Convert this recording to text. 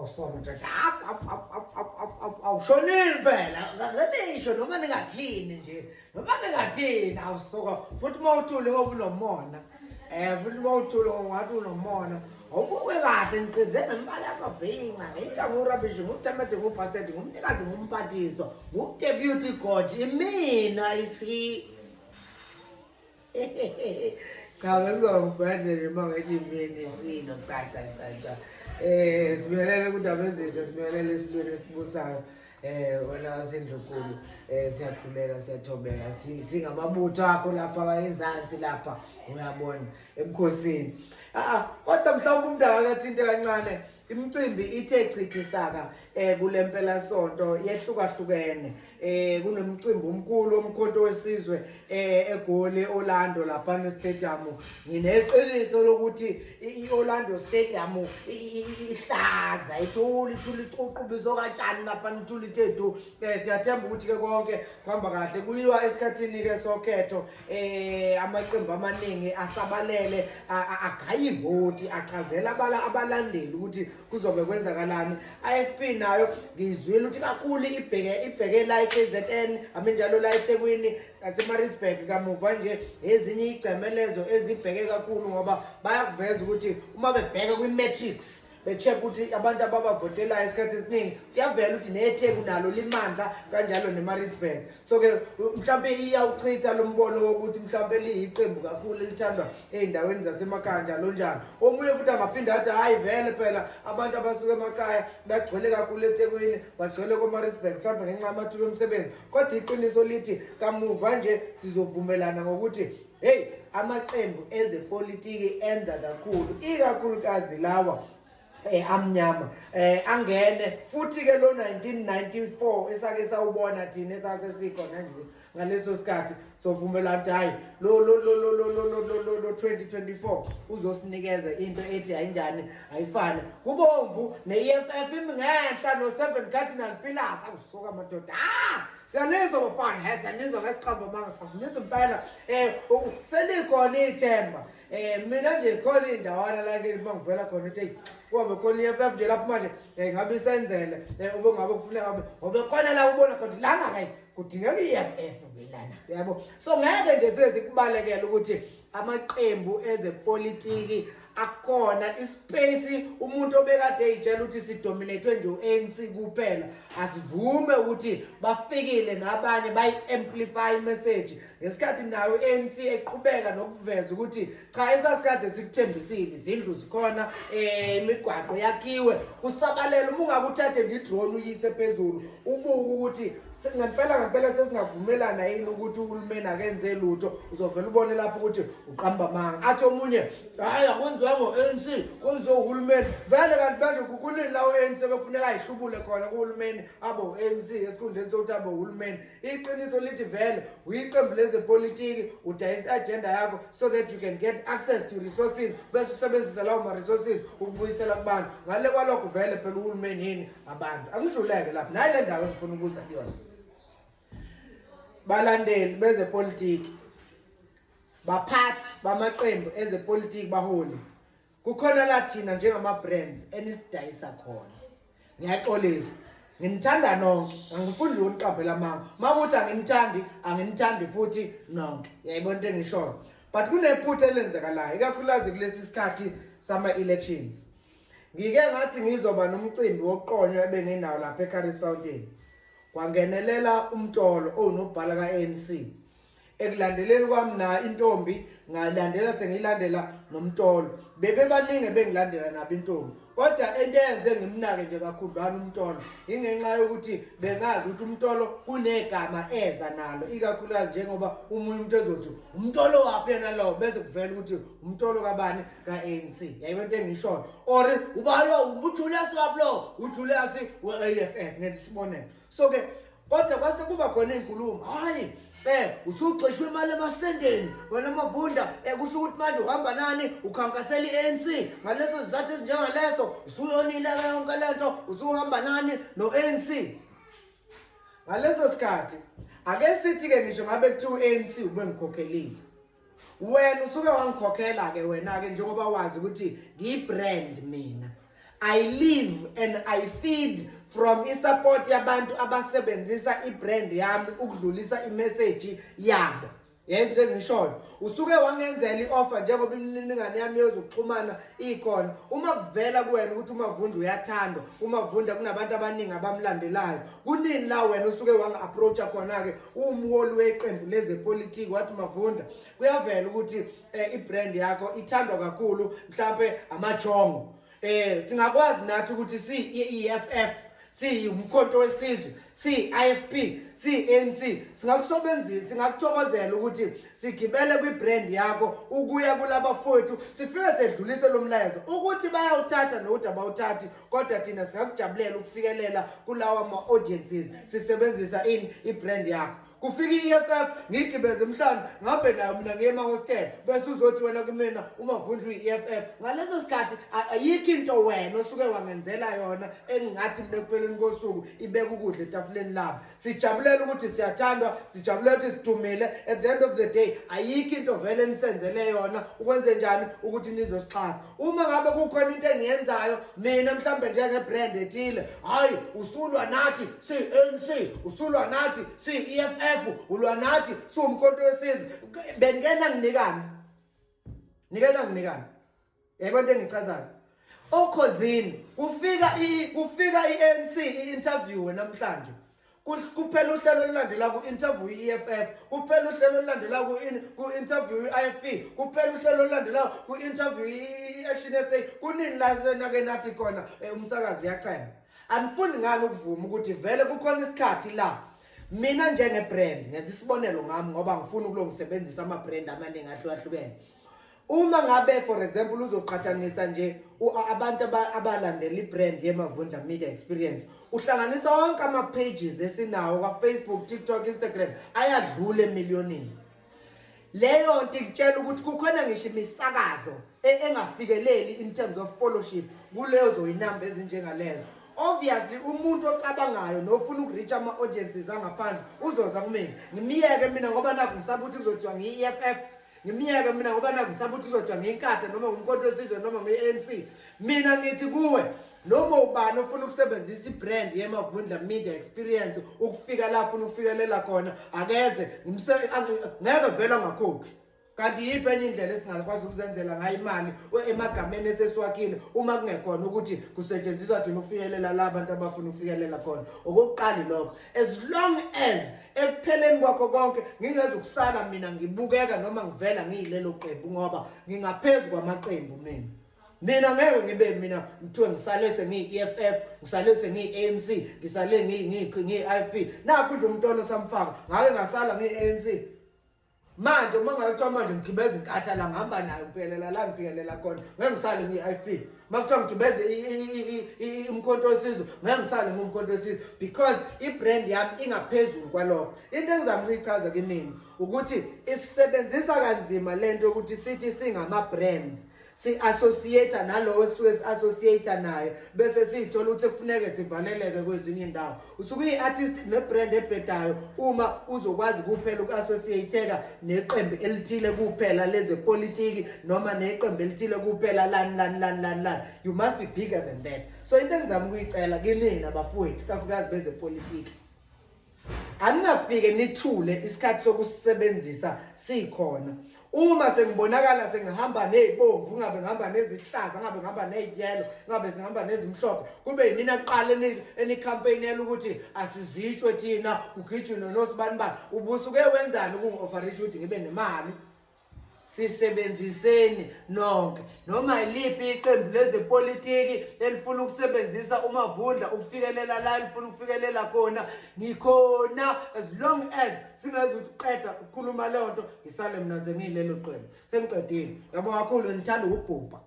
Awusoma nje. Awushonile phela. Ngisho noma ningathini nje. Noma ningathini awusuka. Futhi uma uthule ngoba unomona. Futhi uma uthule ungathi unomona. Awubuke kahle ngiqize ngemali yamabhinca ngiyitha ngurabishi ngutamede ngubhastard ngumnikazi ngumphathiswa ngudeputy god imina isi cha bengizobhedele uma ngithi mina isilo cha cha cha cha sibuyelele kundaba ezinhle, sibuyelele esilweni esibusayo, wena wasendlunkulu. Siyakhuleka, siyathobeka, singamabutho akho lapha ezansi lapha, uyabona, ebukhosini. Ah, kodwa mhlawumbe umuntu akakathinte kancane imicimbi ithe chithisaka kule mpela sonto yehlukahlukene. Kunomcimbi omkhulu omkhonto wesizwe eGoli, Orlando lapha ne-stadium. Ngineqiniso lokuthi i-Orlando Stadium ihlaza ithuli ithuli icuqubiso katshani lapha nithuli ithethu. Siyathemba ukuthi ke konke kuhamba kahle. Kuyiwa esikhathini ke sokhetho, amaqembu amaningi asabalele agaya ivoti, achazela abalandeli ukuthi kuzobe kwenzakalani. IFP nayo ngizwile ukuthi kakhulu ibheke la iKZN aminjalo la eThekwini naseMaritzburg kamuva nje, ezinye igcemelezo ezibheke kakhulu ngoba bayakuveza ukuthi uma bebheka kwi-matrix, be-check ukuthi abantu ababavotelayo isikhathi esiningi, kuyavela ukuthi neTheku nalo limandla kanjalo neMaritzburg. So-ke mhlawumpe iyawuchitha lo mbono wokuthi mhlawumpe liyiqembu kakhulu elithandwa ey'ndaweni zasemakhaya njalo njalo. Omunye futhi angaphinde athi hhayi, vele phela abantu abasuka emakhaya bagcwele kakhulu eThekwini, bagcwele koMaritzburg, mhlawumbe ngenxa yamathuba emisebenzi. Kodwa iqiniso lithi kamuva nje sizovumelana ngokuthi hey, amaqembu ezepolitiki enza kakhulu, ikakhulukazi lawa amnyama angene futhi ke lo 1994 esake sawubona thina esase sikhona nje ngaleso sikhathi. Sovumelana ukuthi hayi, lo 2024 uzosinikeza into ethi ayinjani, ayifane kubomvu ne-EFF imi ngenhla no-seven cardinal pillars. Awusuka madoda, ah, siyanizwa bafana, he, siyanizwa ngesiqamba manga, cha, sinizwa impela. Selikhona ithemba. Mina nje khona indawana la ke uma ngivela khona ethi kuba khona i-EFF nje lapho manje, ngabe isenzele ube ngabe kufuneka ngabe ngobe khona la ubona khona lana ke kudingeka i-EFF ke lana, yabo. So ngeke nje sezikubalekela ukuthi amaqembu ezepolitiki akukhona ispace. Umuntu obekade eyitshela ukuthi sidominatwe nje u-ANC kuphela, asivume ukuthi bafikile nabanye bayi-amplify message ngesikhathi nayo i-ANC eqhubeka nokuveza ukuthi cha, esasikade sikuthembisile, izindlu zikhona, imigwaqo yakhiwe kusabalela. Uma ungabe uthathe nje idrone uyise phezulu ubuke ukuthi ngempela ngempela sesingavumelana yini ukuthi uhulumeni akenze lutho, uzovela ubone lapho ukuthi uqamba amanga. Athi omunye hhayi, akwenziwa ngo-ANC, kwenziwe uhulumeni vele. Kanti manje kunini la u-ANC bekufuneka ayihlubule khona kuhulumeni, abe u-ANC esikhundleni sokuthi abe uhulumeni? Iqiniso lithi vele uyiqembu lezepolitiki, udayisa i-agenda yakho so that you can get access to resources, bese usebenzisa lawo ma-resources ukubuyisela kubantu. Ngale kwalokho vele phela uhulumeni yini? Abantu. Angidluleke lapho nayi le ndawo engifuna ukuza kuyona. Balandeli bezepolitiki, baphathi bamaqembu ezepolitiki, baholi, kukhona la thina njengama-brands enisidayisa khona. Ngiyaxolisa, nginithanda nonke, angifuni nje ukuniqambela amanga. Uma kuthi anginithandi, anginithandi futhi nonke, yayibona into engishoyo. But kunephutha elenzekalayo, ikakhulukazi kulesi sikhathi sama-elections. Ngike ngathi ngizoba nomcimbi wokuqonywa ebenginawo lapha eCurries Fountain, kwangenelela umtolo owunobhala ka-ANC. Ekulandeleni kwami na intombi ngalandela, sengiyilandela nomtolo, bebebaningi bengilandela nabo intombi. Kodwa into eyenze ngimnake nje kakhudlwana umtolo ingenxa yokuthi bengazi ukuthi umtolo kunegama eza nalo, ikakhulukazi njengoba omunye umuntu ezothi umtolo waphi yena lo, bese kuvela ukuthi umtolo kabani, ka-ANC, yayibo into engishoyo, or ubalo uJulius waphi lo, uJulius we-AFF, ngenza isibonelo. So-ke kodwa kwase kuba khona iy'nkulumo, hhayi, usugxishwe imali emasendeni wena Mavundla, kusho ukuthi manje uhamba nani, ukhankasela i-ANC ngaleso sizathu esinjengaleso, usuyonile-ke yonke lento, usuhamba nani no-ANC. Ngaleso sikhathi ake sithi-ke ngisho ngabe kuthiwa u-ANC ubengikhokhelile, wena usuke wangikhokhela-ke wena-ke, njengoba wazi ukuthi ngiyi-brand mina. I live and I feed from i-support yabantu abasebenzisa i-brand yami ukudlulisa i-message yabo. Yebo, into engishoyo, usuke wangenzela i-offer njengoba imininingwane yami yezokuxhumana ikhona. Uma kuvela kuwena ukuthi uMavundla uyathandwa, uMavundla kunabantu abaningi abamlandelayo, kunini la wena usuke wangi-approach-a khona-ke uwumholi weqembu lezepolitiki, wathi, "Mavundla, kuyavela ukuthi i-brand yakho ithandwa kakhulu, mhlampe amachongo, singakwazi nathi ukuthi si-EFF, siwumkhonto wesizwe, si-IFP, si-ANC, singakusebenzisa, singakuthokozela ukuthi sigibele kwi-brand yakho ukuya kulabafowethu, sifike sedlulise lo mlayezo, ukuthi bayawuthatha nokuthi abawuthathi, kodwa thina singakujabulela ukufikelela kulawa ma-audiences sisebenzisa ini, i-brand yakho." Kufika i-EFF, ngiyigibeze emhlane, ngihambe nayo mina ngiye emahostela, bese uzothi wena kumina uMavundla uyi-EFF. Ngaleso sikhathi ayikho into wena osuke wangenzela yona engingathi mina ekupheleni kosuku ibeka ukudla etafuleni labo. Sijabulela ukuthi siyathandwa, sijabulela ukuthi sidumile. At the end of the day, ayikho into vele enisenzele yona ukwenze njani ukuthi nizosixhasa. Uma ngabe kukhona into engiyenzayo mina mhlambe njenge-brand ethile, hhayi, usulwa nathi si-ANC, usulwa nathi si-EFF, ulwa nathi siwumkhonto wesizwe. Bengena nginikani, nikena nginikani? Yayibona into engichazayo? Okhozini kufika i-ANC i-interview namhlanje, kuphela uhlelo olulandela ku-interview i-EFF, kuphela uhlelo olulandela ku-interview i-IFP, kuphela uhlelo olulandela ku-interview i-Action SA. Kunini la senake nathi khona umsakazi uyachema? Anifuni ngani ukuvuma ukuthi vele kukhona isikhathi la mina njenge-brand, ngenza isibonelo ngami ngoba ngifuna ukulongisebenzisa ama-brand amaningi ahlukahlukene, uma ngabe, for example, uzoqhathanisa nje abantu abalandela i-brand yeMavundla Media Experience, uhlanganisa wonke ama-pages esinawo kwa-Facebook, TikTok, Instagram, ayadlula emiliyonini. Leyo nto ikutshela ukuthi kukhona ngisho imisakazo engafikeleli in terms of followership kulezo inamba ezinjengalezo. Obviously, umuntu ocabangayo nofuna uku-reach ama-audiences angaphandle uzoza kumina, ngimiyeke mina ngoba nakhu ngisaba ukuthi kuzothiwa ngiyi-EFF, ngimiyeke mina ngoba nakhu ngisaba ukuthi kuzothiwa ngiyinkatha noma ngumkhonto wesizwe noma ngiyi-ANC. Mina ngithi kuwe, noma ubani ofuna ukusebenzisa i-brand yeMavundla Media Experience ukufika la afuna ukufikelela khona, akeze. Ngeke vele angakhokhi. Kanti yiphi enye indlela esingakwazi ukuzenzela ngayo imali emagameni esesiwakhile uma kungekhona ukuthi kusetshenziswa thina ukufikelela la bantu abafuna ukufikelela khona? Okokuqala lokho, as long as ekupheleni kwakho konke ngingezukusala mina ngibukeka noma ngivela ngiyilelo qembu, ngoba ngingaphezu kwamaqembu mina. Mina ngeke ngibe mina kuthiwe ngisale sengiyi-EFF, ngisale sengiyi-ANC, ngisale ngiyi-IFP. Nakhu nje uMtolo samfaka, ngake ngasala ngiyi-ANC. Manje uma ngabe kuthiwa manje ngigibeza inkatha la, ngihamba nayo, ngiphelela la ngiphelela khona, ngeke ngisale ngiyi-IFP. Uma kuthiwa ngigibeze umkhonto wesizwe, ngeke ngisale ngumkhonto wesizwe, because i-brand yami ingaphezulu kwalokho. Into engizama ukuyichaza kinini ukuthi isebenzisa kanzima lento yokuthi sithi singama-brands, si-associate nalowo esisuke si-associate naye, bese siyithola ukuthi kufuneke sivaleleke kwezinye indawo. Usuke uyi-artist ne-brand ebhedayo uma uzokwazi kuphela uku-associateka neqembu elithile kuphela lezepolitiki noma neqembu elithile kuphela lani lani lani lani lani. You must be bigger than that. So into engizama ukuyicela kinina bafowethu, kakhulukazi bezepolitiki, aningafike nithule isikhathi sokusebenzisa sikhona. Uma sengibonakala sengihamba nezibomvu, ngabe ngihamba nezihlaza, ngabe ngihamba nezi-yellow, ngabe sengihamba nezimhlophe, kube yinina kuqala eni-campaignela ukuthi asizitshwe thina, kugijinwe nosibani bani. Ubusuke wenzani ukungi-offerisha ukuthi ngibe nemali? Sisebenziseni nonke, noma yiliphi iqembu lezepolitiki elifuna ukusebenzisa uMavundla ukufikelela la elifuna ukufikelela khona, ngikhona, as long as singezuthi qeda ukukhuluma leyo nto ngisale mina sengiyilelo qembu. Sengiqedile, yabo kakhulu. Ngithanda ukubhubha.